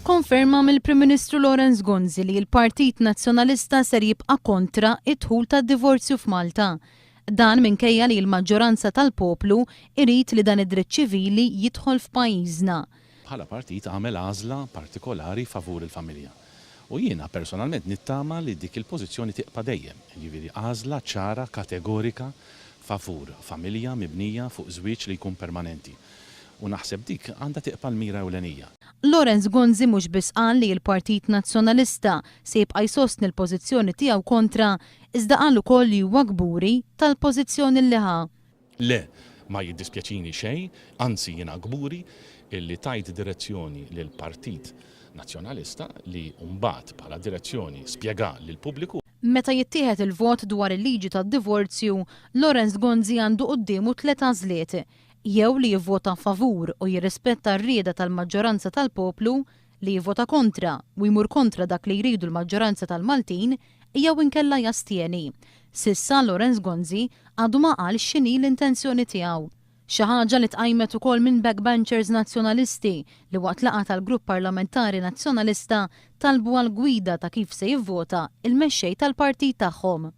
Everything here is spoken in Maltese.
Konferma mill-Prim Ministru Lawrence Gonzi li l-Partit Nazzjonalista ser jibqa' kontra d-dħul tad-divorzju f'Malta. Dan minkejja li l-maġġoranza tal-poplu irid li dan id-dritt ċivili jidħol f'pajjiżna. Bħala partit għamel għażla partikolari favur il-familja. U jiena personalment nittama li dik il-pożizzjoni tibqa' dejjem, jiġifieri għażla ċara, kategorika favur familja mibnija fuq żwieġ li jkun permanenti. U naħseb dik għandha tibqa' l-mira ewlenija. Lawrence Gonzi mhux biss qal li l-Partit Nazzjonalista se jibqa' jsostni l-pożizzjoni tiegħu kontra, iżda qal ukoll li huwa kburi tal-pożizzjoni li ħa. Le, ma jiddispjaċini xejn, anzi jiena kburi illi tajt direzzjoni lill-Partit Nazzjonalista li mbagħad bħala direzzjoni spjega lill-pubbliku. Meta jittieħed il-vot dwar il-liġi tad-divorzju, Lawrence Gonzi għandu quddiemu tliet għażliet, jew li jivvota favur u jirrispetta r-rieda tal-maġġoranza tal-poplu, li jivvota kontra u jmur kontra dak li jridu l-maġġoranza tal-Maltin jew inkella jastjeni. S'issa Lawrence Gonzi għadu ma qal x'inhi l-intenzjoni tiegħu. Xi ħaġa li tqajmet ukoll minn backbenchers Nazzjonalisti li waqt laqgħa tal-Grupp Parlamentari Nazzjonalista talbu għal gwida ta' kif se jivvota l-mexxej tal-partit tagħhom.